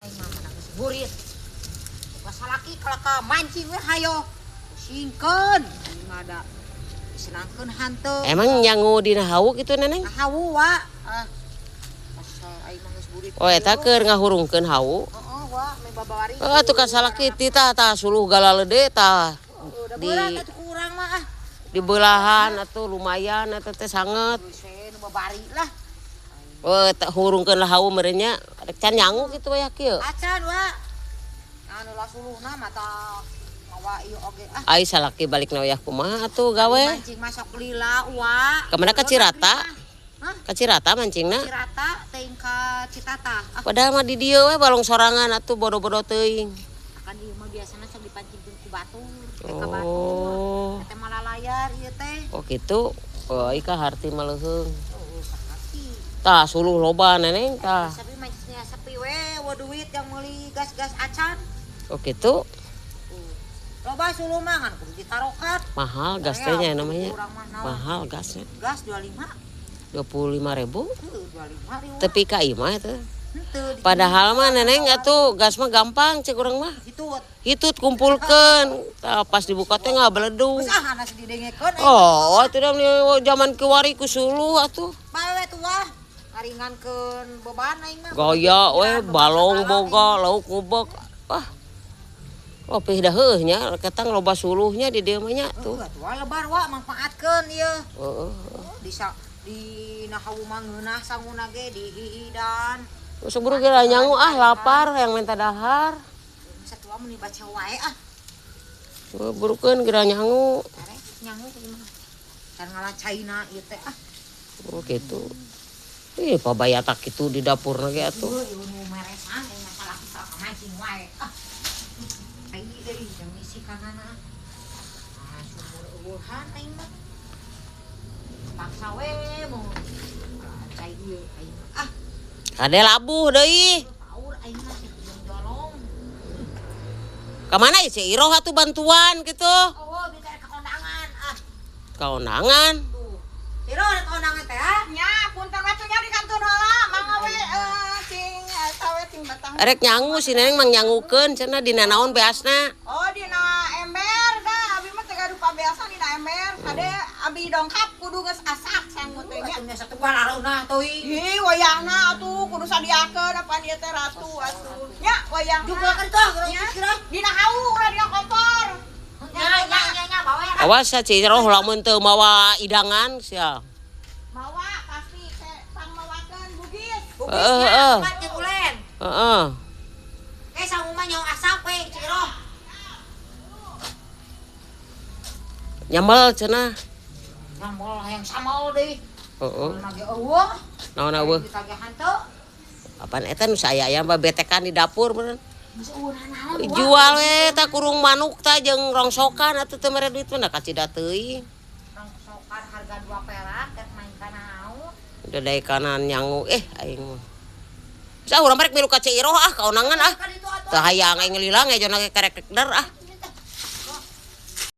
Aing mah mana geus burit. Buka salaki kalaka mancing we hayo. Pusingkeun. Aing mah da disenangkeun hanteu. Emang nyangu dina hawu kitu, Neneng? Hawu, wa. Ah. Asal aing mah geus burit. Oh, eta keur ngahurungkeun hawu. Heeh, wa, me babawari. Oh, atuh ka salaki tah tah suluh galalede tah. Udah Di berat atuh ku urang mah ah. di belahan atuh lumayan eta teh sanget. Geus we nu babari lah. Oh, teh hurungkeun lah hawu meureun nya. Rek can nyangu kitu aya kieu. Acan, wa. Anu lah suluhna mata mawa ieu oge ah. Ai salaki balikna wayah kumaha atuh gawe? Mancing masuk lila, wa. Kemana ka Cirata? Hah? Ka Cirata mancingna? Cirata teuing ka Citata. Ah, Padahal mah di dieu we balong sorangan atuh bodo-bodo teuing. Kan ieu mah biasana sok dipancingkeun ku batur, teh ka batur. Oh. Teh mah lalayar ieu teh. Oh gitu. Oh, ika harti mah leuheung. Oh, saharti. Tah suluh loba, Neneng, tah. Tapi mancingnya sepi we, wa duit yang meuli gas-gas acan. Oh gitu. Tuh. Loba suluh mah ngan kudu ditarokat. Mahal gas teh nya namanya. Urang mah naon? Mahal gasnya. Gas 25. 25.000. Heuh, 25 ribu. Tepi ka imah eta. Henteu. Padahal mah, Neneng, atuh gas mah gampang cek urang mah. Hitut. Hitut kumpulkeun. Tah pas dibuka teh ngabeledung. Geus ah anas didengekeun aing. Oh, atuh da zaman kiwari ku suluh atuh. Bae we tuh wah. Ngaringankeun beban aing mah. Gaya we balong boga lauk ngubek. Wah. Oh, pih dah heuh nya, ketang loba suluhnya di dieu mah nya tuh. Tuh, atuh lebar wa manfaatkeun ieu. Heeh. Bisa di hawu mah ngeunah sanguna ge dihihidan. Geus buru geura nyangu ah, lapar yang minta dahar. Satua mun dibaca wae ah. Oh, burukeun geura nyangu. Arek nyangu kumaha. Can ngalacaina ieu teh ah. Oh gitu. Ih, pabayatak kitu di dapurna ge atuh. Heuh, ieu nu meresan aing masalah salah mancing wae ah. Ai deui jeung ngisi kanana. Ah, sumur eueuhan aing mah. Paksa we mau cai ieu aing mah ah. Kade labuh deui. Paur aing mah sih jeung jolong. Ka mana si Iroh atuh bantuan gitu? Oh, bisa ka kondangan ah. Kaondangan. Tuh. Iroh ada kondangan teh ah. Nya, punten we nya di kantun heula, mangga we cing eta we cing batang. Erek nyangu si Neneng mang nyangukeun cenah dina naon beasna. Oh, dina ember da, abi mah teu gaduh pabeasan dina ember. Kade abi dongkap kudu geus asak sangu teh nya. Atuh nya satuan arauna teuing. Ih, wayahna atuh kudu sadiakeun apaan ieu teh ratu atuh. Nya, wayahna. Juga kan tuh, Nya, kira. dina hawu ulah dina kompor. Nya nya nya nya bawa ya. Awas si Iroh lamun teu mawa idangan sia. Mawa pasti teh pangmawakeun bugis. Heeh, heeh. Obat jeung ulen. Heeh. Eh sangu mah nyawa asap we Cik Iroh. Nyambel cenah. Nyambel hayang sambal deui. Heeh. Mah ge eueuh. Naon eueuh? Ditagihan teu. Apaan eta nu saya aya mah betekan di dapur bener. Geus eueuh naon. Jual we tah kurung manuk tah jeung rongsokan atuh teu mere duit mah kacida teuing. Rongsokan harga 2 perak rek main ka naon. Udah dae kanan nyangu aing mah. Sa urang rek milu ka Cik Iroh ah kaonangan ah. Kan itu atuh. Teu hayang aing lila ngejona ge karek der ah.